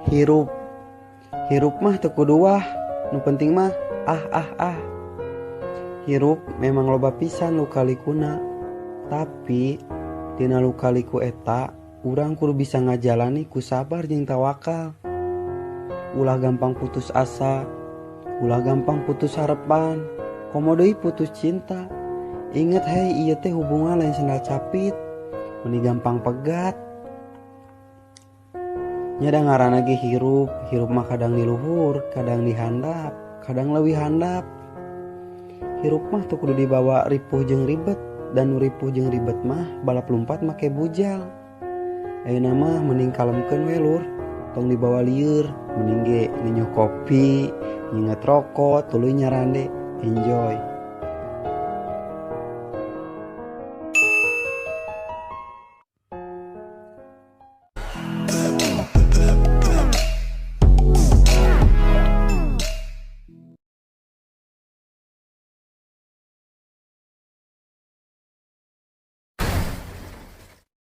Hirup hirup mah teu kudu wah, nu penting mah ah ah ah. Hirup memang loba pisan luka likuna, tapi dina luka liku eta urang kudu bisa ngajalani ku sabar jeung tawakal. Ulah gampang putus asa, ulah gampang putus harapan, komo deui putus cinta. Inget hei, ieu teh hubungan lain sendal capit, meni gampang pegat. Nya da ngaranna ge hirup, hirup mah kadang di luhur, kadang di handap, kadang leuwih handap. Hirup mah teu kudu dibawa ripuh jeung ribet, dan nu ripuh jeung ribet mah balap lumpat make bujal. Ayeuna mah mending kalemkeun we lur, tong dibawa lieur, mending ge ninyoh kopi, nyinget rokok, tuluy nyarande, enjoy.